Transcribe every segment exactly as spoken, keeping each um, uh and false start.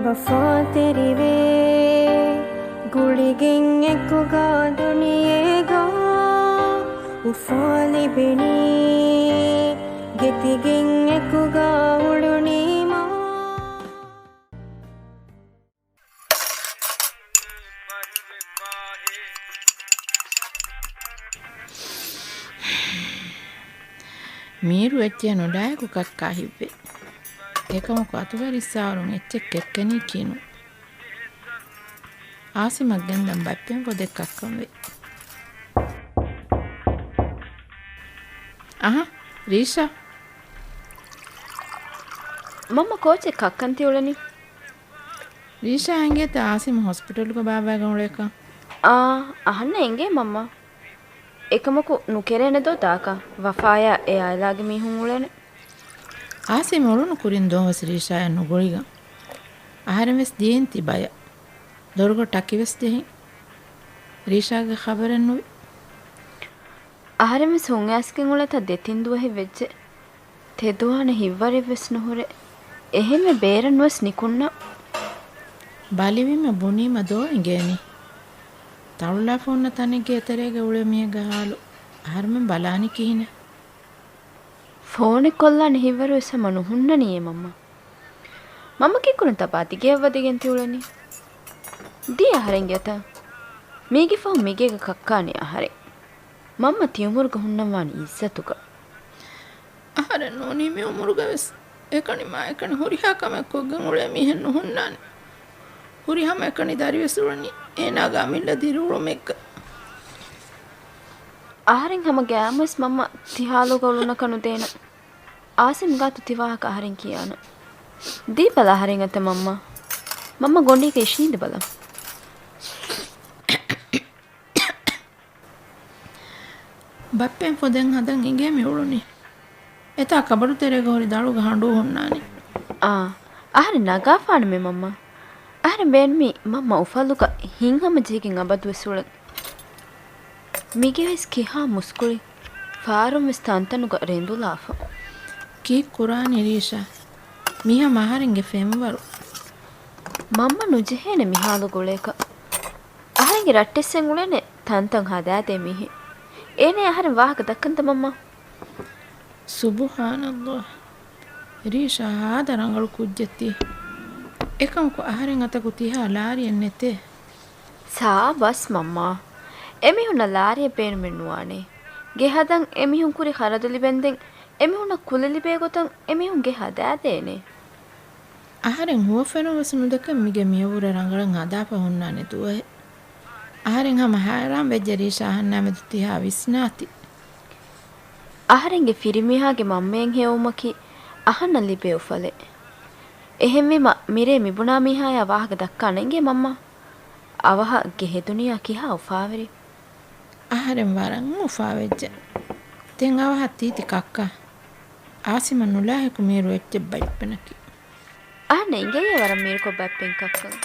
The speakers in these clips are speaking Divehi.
ވަފާތެރިވޭ ގުޅިގެން އެކުގަ ދުނިޔޭގަ އުފާ ލިބެނީ، ގެތިގެން އެކުގަ އުޅުނީމާ. މީރު އެއްޗެއް ނުޑާއެކު ކައްކާ ހިތްވޭ. އެކަމަކު އަތުގަ ރިއްސާވަރުން އެއްޗެއް ކެއްކެނީ ކިނު. އާސިމަށް ގެންދަން ބައްޕެން ފޮދެއް ކައްކަން ވޭ. އަހަ، ރީޝާ. މަންމަ ކޯޗެއް ކައްކަން ތި އުޅެނީ؟ ރީޝާ އެނގޭތަ އާސިމް ހޮސްޕިޓަލުގަ ބާއްވައިގަން އުޅޭކަން؟ އާ، އަހަންނަށް އެނގޭ މަންމަ. އެކަމަކު ނުކެރޭނެ ދޯ ދާކަށް، ވަފާޔާ އެ އާއިލާގެ މީހުން އުޅޭނެ. އާސިމް އުޅުނު ކުރިން ދުވަސް ރީޝާޔާ ނުގުޅިގަން. އަހަރެން ވެސް ދިޔައިން ތިބަޔަށް. ދޮރުގަ ޓަކި ވެސް ޖެހިން. ރީޝާގެ ޚަބަރެއް ނުވި. އަހަރެން ވެސް ހުން އައިސްގެން އުޅޭތާ ދެތިން ދުވަހެއް ވެއްޖެ. ތެދުވާނެ ހިތްވަރެއް ވެސް ނުހުރޭ. އެހެންވެ ބޭރަށް ނުވެސް ނިކުންނަ. ބަލިވީމަ ބުނީމަ ދޯ އެނގޭނީ. ތަޅުލާފަ ހުންނަ ތަނެއްގެ އެތެރޭގަ އުޅޭ މީހެއްގެ ހާލު އަހަރުމެން ބަލާނީ ކިހިނެއް؟ ފޯނެއް ކޮށްލާނެ ހިތްވަރު ވެސް ހަމަ ނުހުންނަނީއޭ މަންމަ. މަންމަ ކީއްކުރަންތަ ބާ ތިގެއަށް ވަދެގެން ތިއުޅެނީ؟ ދީ އަހަރެންގެ އަތަށް. މީގެ ފަހުން މިގޭގަ ކައްކާނީ އަހަރެން. މަންމަ ތިއުމުރުގަ ހުންނަންވާނީ އިއްޒަތުގަ. އަހަރެން ނޫނީ މި އުމުރުގަ ވެސް އެކަނި މާ އެކަނި ހުރިހާ ކަމެއް ކޮށްގެން އުޅޭ މީހެއް ނުހުންނާނެ. ހުރިހަމަ އެކަނި ދަރިވެސް އުޅެނީ އޭނާގެ އަމިއްލަ ދިރިއުޅުމެއްގަ. އަހަރެން ހަމަ ގައިމުވެސް މަންމަ ތި ހާލުގަ އުޅުނަކަށް ނުދޭނަން. އާސިމް ގާތު ތި ވާހަކަ އަހަރެން ކިޔާނަން. ދީބަލަ އަހަރެން އަތަށް މަންމަ. މަންމަ ގޮނޑީގަ އިށީނދެބަލަ. ބައްޕެން ފޮދެއް ހަދަން އިނގޭ މި އުޅުނީ. އެތާ ކަބަޑު ތެރޭގަ ހުރި ދަޅުގަ ހަނޑޫ ހުންނާނެ. އާ، އަހަރެން ނަގާފާނަމޭ މަންމަ. އަހަރެން ބޭނުމީ މަންމަ އުފަލުގަ ހިތްހަމަޖެހިގެން އަބަދުވެސް އުޅެން. މިގޭ އައިސް ކިހާ މުސްކުޅި. ފާރުން ވެސް ތަންތަނުގަ ރެނދުލާފަ. ކީއްކުރާނީ ރީޝާ؟ މިހާ އަހަރެންގެ ފެންވަރު. މަންމަ ނުޖެހޭނެ މިހާލު ގުޅޭކަށް. އަހަރެންގެ ރައްޓެއްސެން އުޅޭނެ ތަންތަން ހަދާދޭ މީހެއް. އޭނަ އަހަރެން ވާހަކަ ދައްކަންތަ މަންމަ؟ ސުބުހާނައްލާހް. ރީޝާ ހާދަ ރަނގަޅު ކުއްޖެއް ތީ. އެކަމަކު އަހަރެން އަތަކު ތިހާ ލާރިއެއް ނެތޭ. ސާބަސް މަންމާ. އެމީހުންނަށް ލާރިއެއް ބޭނުމެއް ނުވާނެ. ގެ ހަދަން އެމީހުން ކުރި ޚަރަދު ލިބެންދެން އެމީހުންނަށް ކުލަ ލިބޭ ގޮތަށް އެމީހުން ގެ ހަދާދޭނެ. އަހަރެން ހުވަފެނުން ވެސް ނުދެކެން މިގެ މިޔަވުރެ ރަނގަޅަށް ހަދާފަ ހުންނާނެ ދުވަހެއް. އަހަރެން ހަމަ ހައިރާން ވެއްޖެ ރީޝާ އަހަންނާމެދު ތިހާ ވިސްނާތީ. އަހަރެންގެ ފިރިމީހާގެ މަންމައެއް ހެޔޮވުމަކީ އަހަންނަށް ލިބޭ އުފަލެއް. އެހެންވީމަ މިރޭ މިބުނާ މީހާޔާ ވާހަކަ ދައްކާނަން އިނގޭ މަންމާ. އަވަހަށް ގެ ހެދުނިޔާ ކިހާ އުފާވެރި. އަހަރެން ވަރަށް އުފާވެއްޖެ. ދެން އަވަހަށް ތީތި ކައްކާ. އާސިމަށް ނުލާހިކު މީރު އެއްޗެއް ބައްޕަނަކީ. އަހަންނަށް އިނގެޔޭ ވަރަށް މީރުކޮށް ބައްޕެން ކައްކަން.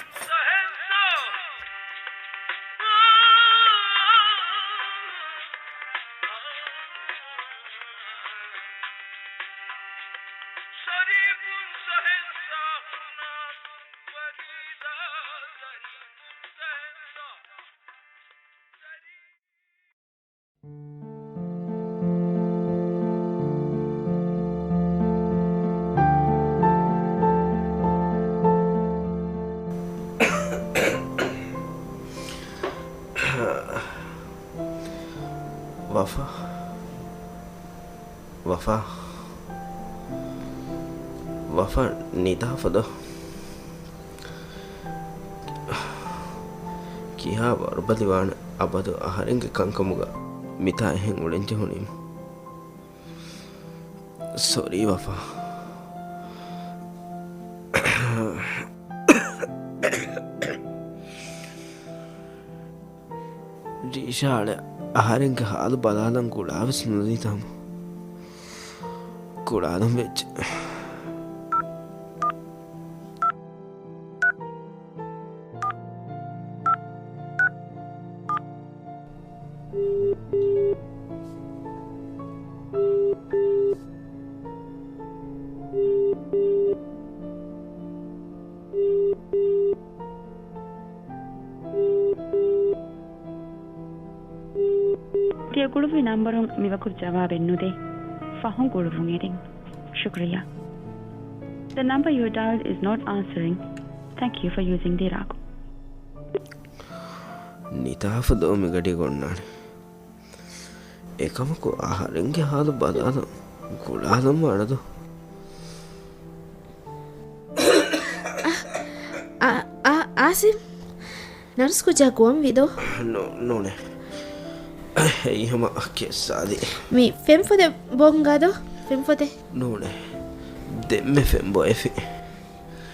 ވަފާ. ވަފާ. ވަފާ ނިދާފަ ދޯ؟ ކިހާ ވަރުބަލިވާނެ އަބަދު އަހަރެންގެ ކަންކަމުގަ މިތާ އެހެން އުޅެން ޖެހުނީމަ. ސޮރީ ވަފާ. ރީޝާ އަޅެ އަހަރެންގެ ހާލު ބަލާލަން ގުޅާވެސް ނުލީތާމަ. ގުޅާލަން ވެއްޖެ. ގުޅުއްވި ނަންބަރުން މިވަގުތު ޖަވާބެއް ނުދޭ. ފަހުން ގުޅުއްވުން އެދެން. ޝުކުރިއްޔާ. The number you dialed is not answering. Thank you for using ދިރާކު. ނިދާފަ ދޯ މިގަޑި ގޮންނާނެ. އެކަމަކު އަހަރެންގެ ހާލު ބަލާލަން ގުޅާލަން ވާނެދޯ. އާ، އާ، އާސިމް، ނަރުސް ކުއްޖާ ގޮވަން ވީދޯ؟ ނޫ-، ނޫނޭ. އެއީ ހަމަ ކެއްސާދި. މި ފެންފޮދެއް ބޮންގާދޯ؟ ފެންފޮދެއް. ނޫނޭ. ދެންމެ ފެން ބޮއެފި.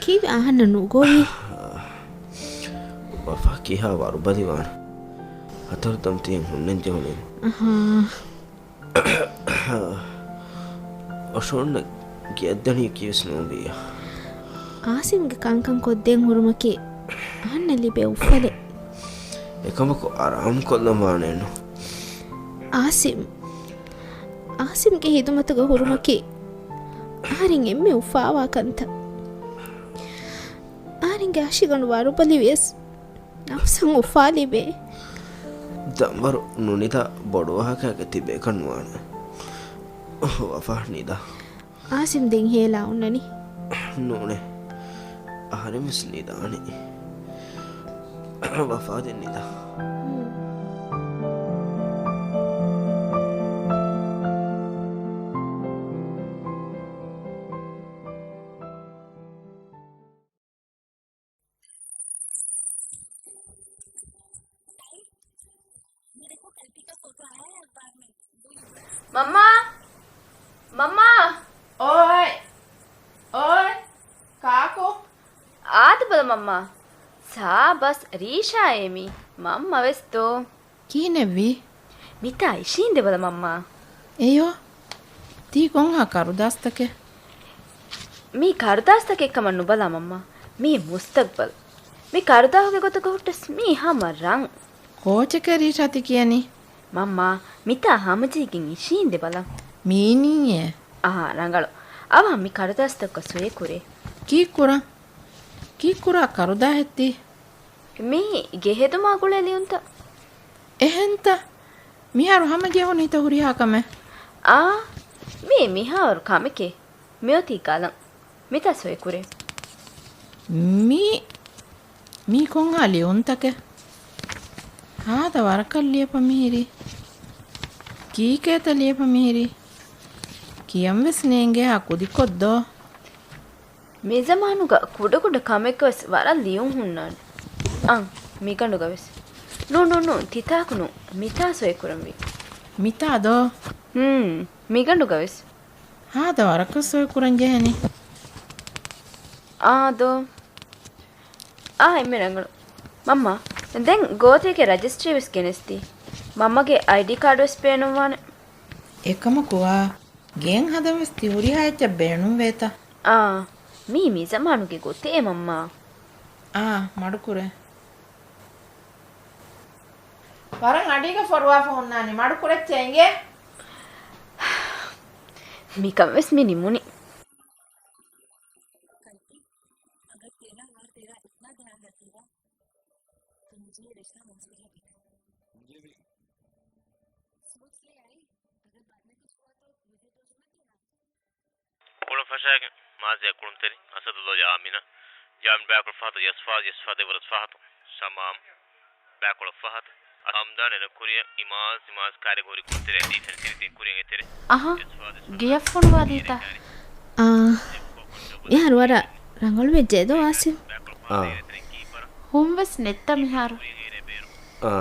ކީއްވެ އަހަންނަށް ނުގޮވީ؟ ވަފާ ކިހާ ވަރުބަލިވާނެ. ހަތަރު ދަމް ތިހެން ހުންނަން ޖެހުނީމަ. އަހާ. އޮށޯންނަށް ގެއަށްދަނީ ކީވެސް ނޫންވިއްޔާ. އާސިމްގެ ކަންކަން ކޮށްދޭން ހުރުމަކީ އަހަންނަށް ލިބޭ އުފަލެއް. އެކަމަކު އަރާމުކޮށްލަން ވާނެއްނު. އާސިމް، އާސިމްގެ ހިދުމަތުގަ ހުރުމަކީ އަހަރެން އެންމެ އުފާވާ ކަންތައް. އަހަރެންގެ އަށިގަނޑު ވަރުބަލިވިޔަސް ނަފްސަށް އުފާ ލިބޭ. ދަންވަރު ނުނިދާ ބޮޑު ވާހަކައެއް ތިބޭކަށް ނުވާނެ. ވަފާ ނިދާ. އާސިމް ދެން ހޭލާ އޮންނަނީ. ނޫނޭ. އަހަރެން ވެސް ނިދާނީ. ވަފާ ދެން ނިދާ. މަންމާ! މަންމާ! އޯއް! އޯއް! ކާކު؟ އާދެ ބަލަ މަންމާ. ސާބަސް ރީޝާއޭ މީ. މަންމަ ވެސް ދޯ. ކިހިނެއްވީ؟ މިތާ އިށީނދެ ބަލަ މަންމާ. އެޔޯ، ތީ ކޮންހާ ކަރުދާސްތަކެއް؟ މީ ކަރުދާސްތަކެއް ކަމަށް ނުބަލާ މަންމާ. މީ މުސްތަގްބަލް. މި ކަރުދާހުގެ ގޮތުގަ ހުއްޓަސް މީ ހަމަ ރަން. ކޯޗެކޭ ރީޝާ ތި ކިޔަނީ؟ މަންމާ، މިތާ ހަމަޖެހިގެން އިށީނދެ ބަލަ. މީނީއޭ؟ އާ، ރަނގަޅު. އަވަހަށް މި ކަރުދާސްތަކުގަ ސޮއެކުރޭ. ކީއްކުރަން؟ ކީއްކުރާ ކަރުދާހެއްތީ؟ މީ ގެ ހެދުމާ ގުޅޭ ލިޔުންތައް. އެހެންތަ؟ މިހާރު ހަމަޖެހުނު ހިތަށް ހުރިހާ ކަމެއް. އާ، މީ މިހާވަރު ކަމެކޭ. މިއޮތީ ގަލަން. މިތާ ސޮއެކުރޭ. މީ، މީ ކޮންހާ ލިޔުންތަކެއް؟ ހާދަ ވަރަކަށް ލިޔެފަ މިހިރީ. ކީކޭތަ ލިޔެފަ މިހިރީ؟ ކިޔަން ވެސް ނޭނގޭހާ ކުދިކޮށްދޯ. މިޒަމާނުގަ ކުޑަކުޑަ ކަމެއްގަވެސް ވަރަށް ލިޔުން ހުންނާނެ. އަން، މިގަނޑުގަވެސް. ނޫން، ނޫން، ނޫން، ތިތާކު ނޫން. މިތާ ސޮއެކުރަންވީ. މިތާ ދޯ؟ ހޫން، މިގަނޑުގަވެސް. ހާދަ ވަރަކަށް ސޮއެކުރަން ޖެހެނީ. އާ ދޯ. އާ، އެންމެ ރަނގަޅު. މަންމާ، ދެން ގޯތީގެ ރަޖިސްޓްރީ ވެސް ގެނެސްދީ. މަންމަގެ އައިޑީ ކާޑު ވެސް ބޭނުންވާނެ. އެކަމަކު އާ، ގެއަށް ހަދަން ވެސް ތި ހުރިހާ އެއްޗެއް ބޭނުންވޭތަ؟ އާ، މީ މިޒަމާނުގެ ގޮތޭ މަންމާ. އާ، މަޑުކުރޭ. ވަރަށް އަޑީގަ ފޮރުވާފަ ހުންނާނީ، މަޑުކުރައްޗޭ އިނގޭ. މިކަން ވެސް މި ނިމުނީ. ކުޅުން ފަށާގެން މާޒިޔާ ކުޅުންތެރި، އަސަދުﷲ ޔާމިނަށް، ޔާމިން ބައިކުޅަ ފަހަތު، ޔަސްފާޒް، ޔަސްފާޒް ދެވަރަސް ފަހަތު، ޝަމާމް ބައިކުޅަ ފަހަތު، ހަމްދާން އެނަ ކުރިޔަށް، އިމާޒް، އިމާޒް ކާރިގަ ހުރި ކުޅުންތެރި ދީފެން ތިރިތިން ކުރިޔަށް އެތެރެ. އަހަ، ގެޔަށް ފޮނުވާލީތަ؟ އާ، މިހާރު ވަރަށް ރަނގަޅުވެއްޖެ ދޯ އާސިމް. އާ. ހުން ވެސް ނެތްތަ މިހާރު؟ އާ.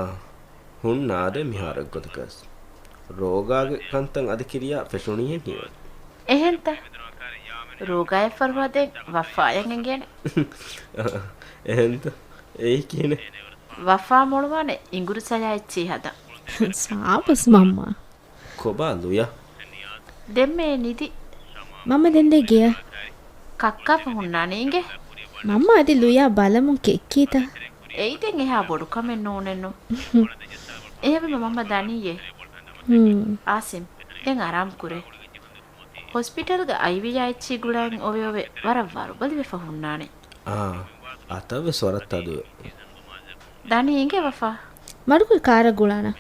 ހުންނާދޭ މިހާރަށް ގޮތަކަސް. ރޯގާގެ ކަންތައް އަދި ކިރިޔާ ފެށުނީހެން ހީވަނީ. އެހެންތަ؟ ރޯގާއަށް ފަރުވާ ދޭން ވަފާޔަށް އެނގޭނެ. އެހެންތަ؟ އެއީ ކިހިނެއް؟ ވަފާ މޮޅުވާނެ އިނގުރު ސަޔާ އެއްޗިހި ހަދަން. ސާބަސް މަންމާ. ކޮބާ ލުޔާ؟ ދެންމެ ނިދި. މަންމަ ދެން ދޭ ގެޔަށް. ކައްކާފަ ހުންނާނެ އިނގޭ. މަންމަ އަދި ލުޔާ ބަލަމުން ކެއްކީތަ؟ އެއީ ދެން އެހާ ބޮޑު ކަމެއް ނޫނެއްނު. އެހެންވީމަ މަންމަ ދަނީއޭ. ހުން. އާސިމް، ދެން އަރާމް ކުރޭ. ހޮސްޕިޓަލްގަ އައިވިޔާ އެއްޗިހި ގުޅައިން އޮވެ އޮވެ ވަރަށް ވަރުބަލިވެފަ ހުންނާނެ. އާ، އަތަށް ވެސް ވަރަށް ތަދުވޭ. ދަނީ އިނގޭ ވަފާ. މަޑުކުރި ކާރަށް ގުޅާނަ.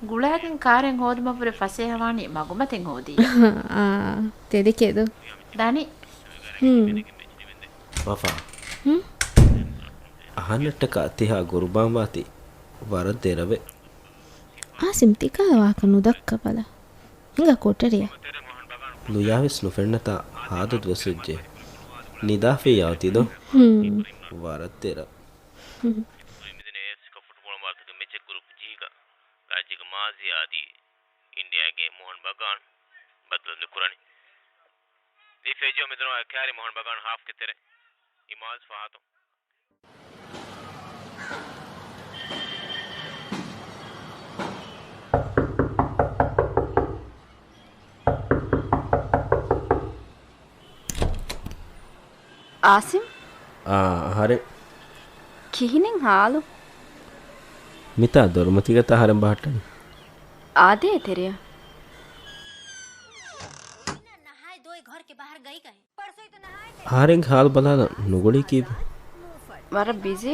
ގުޅާގެން ކާރެއް ހޯދުމަށްވުރެ ފަސޭހަވާނީ މަގުމަތިން ހޯދީ. އާ، ތެދެކޭ ދޯ. ދަނީ. ހުން. ވަފާ. ހުން؟ އަހަންނަށްޓަކާ ތިހާ ގުރުބާންވާތީ ވަރަށް ދެރަވޭ. އާސިމް ތިކާލަ ވާހަކަ ނުދައްކަބަލަ. ހިނގާ ކޮޓަރިއަށް. ލުޔާވެސް ނުފެންނަތާ ހާދަ ދުވަސް ވެއްޖެ. ނިދާފައި އައި އޮތީ ދޯ. ހުން. ވަރަށް ދެރަ. ހުން. މިދެން އޭއެސް ކޮފުޓްބޯޅަ މާރަތުގެ މެޗެއް ގްރޫޕް ޖީގަ ރާއްޖޭގެ މާޒީ އާދީ އިންޑިއާގެ މޯހަން ބަގާން ބަދަލު ނުކުރަނީ. ދީފައި ޖޯ މިދަނީ ކާރި މޯހަން ބަގާން ހާފްގެ ތެރެ އިމާޒް ފަހަތުން. އާސިމް؟ އާ، އަހަރެން. ކިހިނެއް ހާލު؟ މިތާ ދޮރުމަތީގަތަ އަހަރެން ބަހައްޓަނީ؟ އާދޭ ތެރެއަށް. އަހަރެންގެ ހާލު ބަލާލަން ނުގުޅީ ކީއްވެ؟ ވަރަށް ބިޒީ.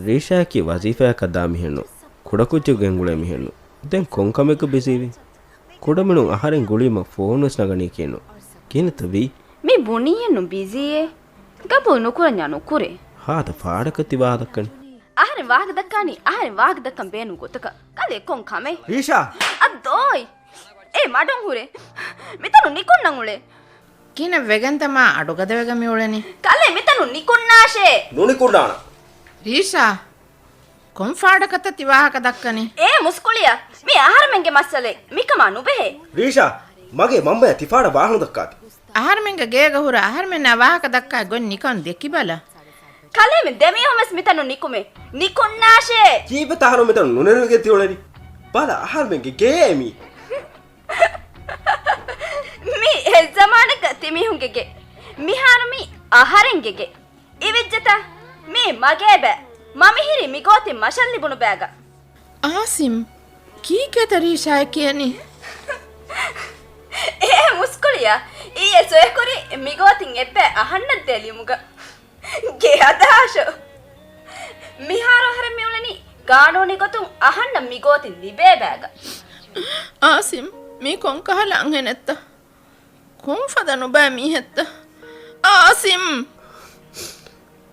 ރީޝާއަކީ ވަޒީފާއަކަށް ދާ މިހެއްނު. ކުޑަކުއްޖަކު ގެންގުޅޭ މިހެއްނު. ދެން ކޮން ކަމެއްގަ ބިޒީވީ؟ ކުޑަމިނުން އަހަރެން ގުޅީމަ ފޯނުވެސް ނަގަނީކީއްނު. ކިހިނެއްތަ ވީ؟ މި ބުނީއެއްނު ބިޒީއޭ. ގަބޫލު ނުކުރަންޏާ ނުކުރޭ. ހާދަ ފާޑަކަށް ތި ވާހަކަ ދައްކަނީ. އަހަރެން ވާހަކަ ދައްކާނީ، އަހަރެން ވާހަކަ ދައްކަން ބޭނުން ގޮތަކަށް. ކަލޭ ކޮން ކަމެއް؟ ރީޝާ! އައްދޯއި! އޭ މަޑުން ހުރޭ. މިތަނުން ނިކުންނަން އުޅޭ. ކިހިނެއް ވެގެންތަ މާ އަޑުގަދަވެގެން މިއުޅެނީ؟ ކަލޭ މިތަނުން ނިކުންނާށޭ. ނުނިކުންނާނަން. ރީޝާ! ކޮން ފާޑަކަށްތަ ތި ވާހަކަ ދައްކަނީ؟ އޭ މުސްކުޅިޔާ، މީ އަހަރެމެންގެ މައްސަލައެއް. މިކަމާ ނުބެހޭ. ރީޝާ، މަގޭ މަންމަޔަށް ތި ފާޑަށް ވާހަކަ ނުދައްކާތި. އަހަރެމެންގެ ގޭގަ ހުރެ އަހަރެމެންނާ ވާހަކަ ދައްކާ ގޮތް ނިކަން ދެކިބަލަ. ކަލޭމެން ދެމީހުންވެސް މިތަނުން ނިކުމޭ. ނިކުންނާށޭ. ކީއްވެ ތަހަރު މިތަނުން ނުނެރެންގެ ތިއުޅެނީ؟ ބަލަ އަހަރެމެންގެ ގެއޭ މީ. މީ އެއްޒަމާނެއްގަ ތިމީހުންގެ ގެ. މިހާރު މީ އަހަރެންގެ ގެ. އިވިއްޖެތަ؟ މީ މަގޭ ބައި. މަ މިހިރީ މިގޯތިން މަށަށް ލިބުނު ބައިގަ. އާސިމް، ކީކޭތަ ރީޝާއަށް ކިޔަނީ؟ އޭ މުސްކުޅިޔާ، އިއްޔެ ސޮއެކުރީ މިގޯތިން އެއްބައި އަހަންނަށް ދޭ ލިޔުމުގަ. ގެ ހަދާށޯ. މިހާރު އަހަރެން މިއުޅެނީ ގާނޫނީ ގޮތުން އަހަންނަށް މިގޯތިން ލިބޭ ބައިގަ. އާސިމް، މީ ކޮންކަހަލަ އަންހެނެއްތަ؟ ކޮންފަދަ ނުބައި މީހެއްތަ؟ އާސިމް!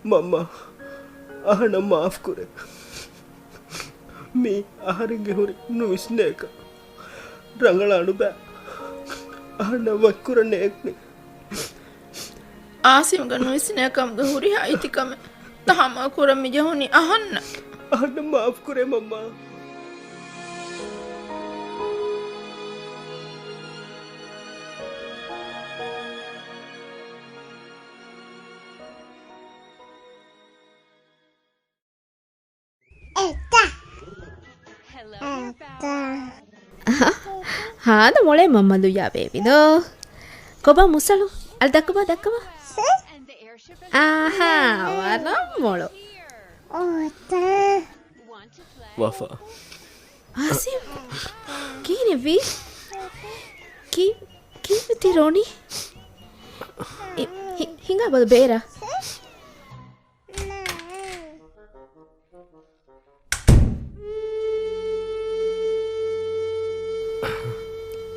މަންމާ، އަހަންނަށް މާފްކުރޭ. މީ އަހަރެންގެ ހުރި ނުވިސްނޭކަން. ރަނގަޅާ ނުބައި. އަހަންނަށް ވަކިކުރަން ނޭނގުނީ. އާސިމްގެ ނުވިސްނޭކަމުގެ ހުރިހާ އިތިކަމެއް ތަހައްމަލް ކުރަން މިޖެހުނީ އަހަންނަށް. އަހަންނަށް މާފްކުރޭ މަންމާ. އެއްތަ. އެއްތަ. ހާދަ މޮޅޭ މަންމަ ލުޔާ ބޭބި ދޯ. ކޮބާ މުސަޅު؟ އަލް ދައްކަބާ ދައްކަބާ. އަހާ، ވަރަށް މޮޅު. އޯތަ. ވަފާ. އާސިމް، ކިހިނެއްވީ؟ ކީ، ކީއްވެ ތި ރޯނީ؟ ހި، ހި، ހިނގާ ބަލަ ބޭރަށް.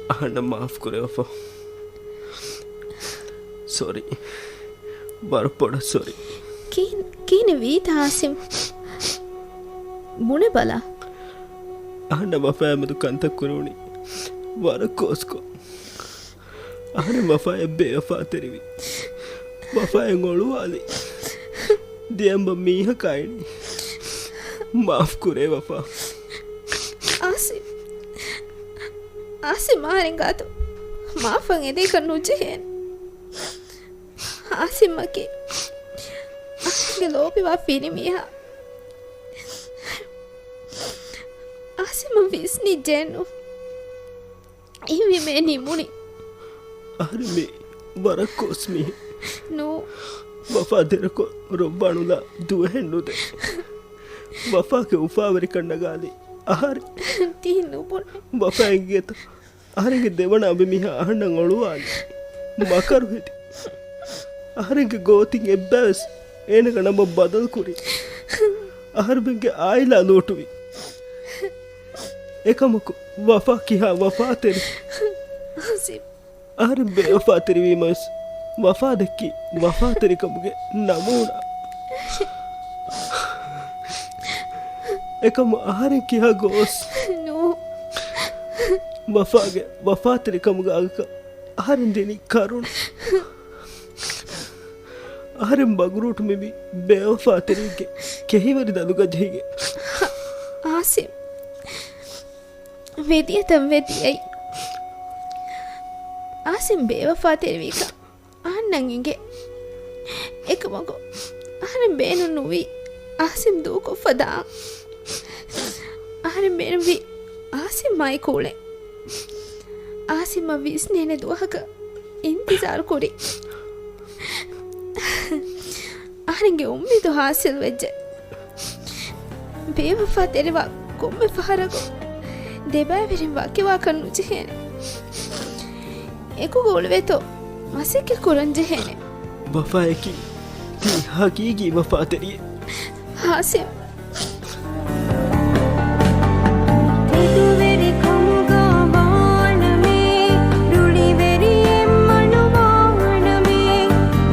އަހަންނަށް މާފް ކުރޭ ވަފާ. ސޮރީ. ވަރަށް ބޮޑަށް ސޮރީ. ކި، ކިހިނެއް ވީތަ އާސިމް؟ ބުނެބަލަ. އަހަންނަށް ވަފާއާ މެދު ކަންތައް ކުރެވުނީ ވަރަށް ކޯސްކޮށް. އަހަރެން ވަފާއަށް ބޭވަފާތެރިވި. ވަފާއަށް އޮޅުވާލި. ދިޔައިން ބަ މީހަކާ އިނީ. މާފް ކުރޭ ވަފާ. އާސިމް. އާސިމް އަހަރެން ގާތު މާފަށް އެދޭކަށް ނުޖެހޭނެ. އާސިމްއަކީ އަހަރެންގެ ލޯބިވާ ފިރިމީހާ. އާސިމްއަށް ވިސްނިއްޖެއެއްނު. އެހެންވީމަ އެ ނިމުނީ. އަހަރެން މީ ވަރަށް ކޯސް މީހެއް. ނޫ. ވަފާ ދެރަކޮށް ރޮއްވާނުލާ ދުވަހެއް ނުދޭ. ވަފާގެ އުފާވެރިކަން ނަގާލީ އަހަރެން. ތީ ނުބުނެ. ވަފާ އެނގިގެތަ އަހަރެންގެ ދެވަނަ އަނބިމީހާ އަހަންނަށް އޮޅުވާލި. މަކަރު ހެދި. އަހަރެންގެ ގޯތިން އެއްބައިވެސް އޭނަގެ ނަމަށް ބަދަލު ކުރި. އަހަރުމެންގެ އާއިލާ ލޫޓުވި. އެކަމަކު، ވަފާ ކިހާ ވަފާތެރި. އާސިމް. އަހަރެން ބޭވަފާތެރިވީމަވެސް، ވަފާ ދެއްކީ ވަފާތެރިކަމުގެ ނަމޫނާ. އެކަމަކު އަހަރެން ކިހާ ގޯސް؟ ނޫ. ވަފާގެ ވަފާތެރިކަމުގެ އަގަކަށް އަހަރެން ދިނީ ކަރުނަ. އަހަރެން ބަނގުރޫޓު މިވީ ބޭވަފާތެރިއެއްގެ ކެހިވެރި ދަލުގަ ޖެހިގެން. އާސިމް. ވެދިޔަތަން ވެދިޔައި. އާސިމް ބޭވަފާތެރިވީކަން އަހަންނަށް އެނގޭ. އެކަމަކު، އަހަރެން ބޭނުން ނުވީ އާސިމް ދޫކޮށްފަ ދާން. އަހަރެން ބޭނުންވީ އާސިމްއާއި ކޫޅެން. އާސިމްއަށް ވިސްނޭނެ ދުވަހަކަށް އިންތިޒާރު ކުރި. އަހަރެންގެ އުއްމީދު ހާސިލް ވެއްޖެ. ބޭވަފާ ތެރިވާ ކޮންމެ ފަހަރަކު ދެބައިވެރިން ވަކިވާކަށް ނުޖެހޭނެ. އެކުގަ އުޅެވޭތޯ މަސައްކަތް ކުރަން ޖެހޭނެ. ވަފާއަކީ ތީ ހަގީގީ ވަފާތެރިއެއް. ހާސިމް. ތެދުވެރިކަމުގަ ވާނަމޭ، ރުޅިވެރިއެއް މަނުވާނަމޭ،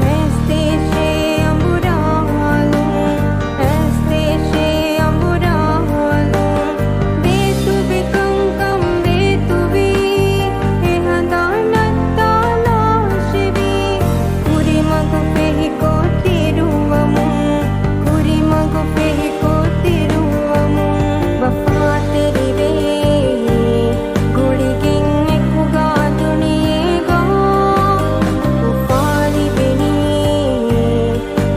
އެސްތޭޝޭ އަނބުރާލުން، އެސްތޭޝޭ އަނބުރާލުން، ވޭތުވި ކަންކަން ވޭތުވީ، އެހަނދާން ނައްތާލާށެވީ، ކުރިމަގު ފެހިކޮށް ތިރުވަމުން، ކުރިމަގު ފެހިކޮށް ތިރުވަމުން، ވަފާތެރިވޭ، ގުޅިގެން އެކުގަ ދުނިޔޭގަ އުފާލިބެނީ.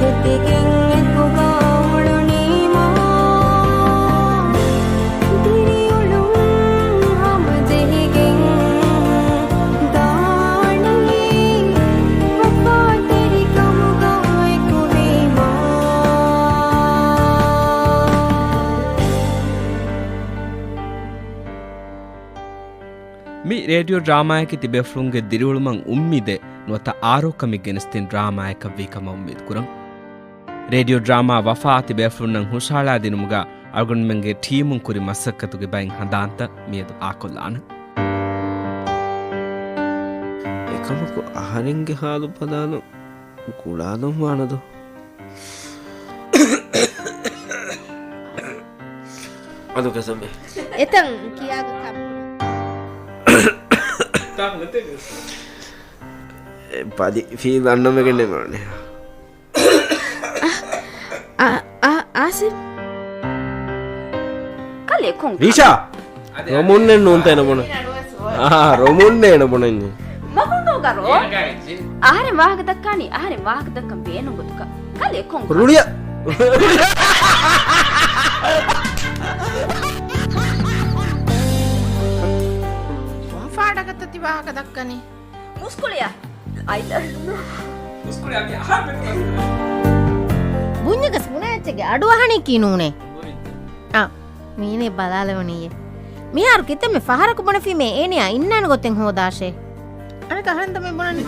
ހެދިގެން އެކުގަ އުޅުނީމާ، ދިރިއުޅުން ހަމަޖެހިގެން ދާނީ، ވަފާތެރިކަމުގަ އެކުވީމާ. މި ރޭޑިއޯ ޑްރާމާއަކީ ތިބޭފުޅުންގެ ދިރިއުޅުމަށް އުއްމީދެއް ނުވަތަ އާރޯކަމެއް ގެނެސްދިން ޑްރާމާއަކަށް ވީ ކަމަށް އުއްމީދު ކުރަން. ރޭޑިއޯ ޑްރާމާ ވަފާ ތިބޭފުޅުންނަށް ހުށަހަޅާދިނުމުގަ އަޅުގަނޑުމެންގެ ޓީމުން ކުރި މަސައްކަތުގެ ބައިން ހަނދާންތައް މިއަދު އާކޮށްލާނަން. އެކަމަކު އަހަރެންގެ ހާލު ބަލާލަން ގުޅާލަން ވާނެދޯ؟ އަދު ކަސަމެ. އެތަން ކިޔާގަ ކަމުނު. އެ ބަލި ފީލް އަންނަމެގެން ނެމާނެ. އާ، އާ، އާސިފް. ކަލޭ ކޮން ރީޝާ! ރޮމުންނެއް ނޫންތަ އޭނަ ބުނަން؟ އާ، ރޮމުންނޭ އޭނަ ބުނަންޏެ. މަގުން ނޫގަރޯ؟ އަހަރެން ވާހަކަ ދައްކާނީ، އަހަރެން ވާހަކަ ދައްކަން ބޭނުން ގޮތުގަ. ކަލޭ ކޮން ރުޅިއަ. ފާޑަގަތަ ތި ވާހަކަ ދައްކަނީ؟ މުސްކުޅިއަ. އައި ލަވް ޔޫ. ބުންޏަކަސް ބުނާ އެއްޗެއްގެ އަޑު އަހަނީކީ ނޫނޭ. އާ، މީނޭ ބަލާލެވުނީއޭ. މިހާރު ކިތަންމެ ފަހަރަކު ބުނެފީމޭ އޭނަޔާ އިންނާނެ ގޮތެއް ހޯދާށޭ. އަނެއްކާ އަހަންތަ މި ބުނަނީ؟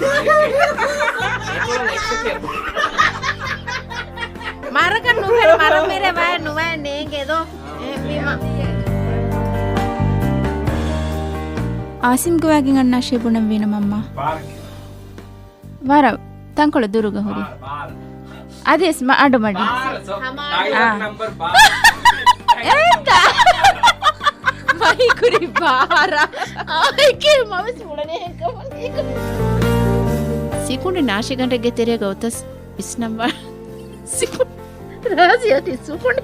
މަރަކަށް ނުފެން މަރަށް މިރޭ ވަޔަށް ނުވަޔަށް ނޭނގޭ ދޯ. އެހެންވީމަ. އާސިމްގެ ވާގިން އަންނާށޭ ބުނަން ވީނަ މަންމާ. ވަރަށް ތަންކޮޅެއް ދުރުގަ ހުރި. އަދިވެސް މަ އަޑު މަޑި. އާ. އެއްތަ؟ މަހިކުރި ބާރަ. އާއެކޭ މަވެސް މުޅަނޭ ކަމަނީ. ސިކުނޑި ނާށިގަނޑެއްގެ ތެރޭގަ އޮތަސް ވިސްނަންވާ. ސިކުނޑި. ރާޒިޔާ ތި ސިކުނޑި.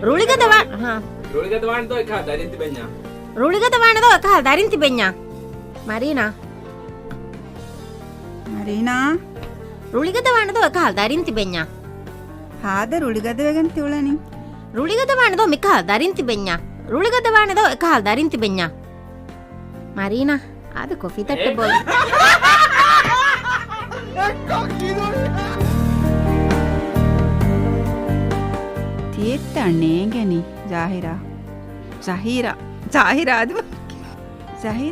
ރުޅިގަދަ ވާ-، ހާ. ރުޅިގަދަ ވާނެ ދޯ އެކާ ދަރިން ތިބެންޏާ. ރުޅިގަދަ ވާނެ ދޯ އެކާ ދަރިން ތިބެންޏާ. މަރީނާ. މަރީނާ. ރުޅިގަދަ ވާނެ ދޯ އެކާ ދަރިން ތިބެންޏާ. ހާދަ ރުޅިގަދަ ވެގެން ތި އުޅެނީ. ރުޅިގަދަ ވާނެ ދޯ މިކާ ދަރިން ތިބެންޏާ. ރުޅިގަދަ ވާނެ ދޯ އެކާ ދަރިން ތިބެންޏާ. މަރީނާ، އާދެ ކޮފީ ތައްޓެއް ބޯލަ. ތިއެއްތަ ނޭނގެނީ ޒާހިރާ. ޒަހީރާ. ޒާހިރާ އަދި ޒަހީރާ.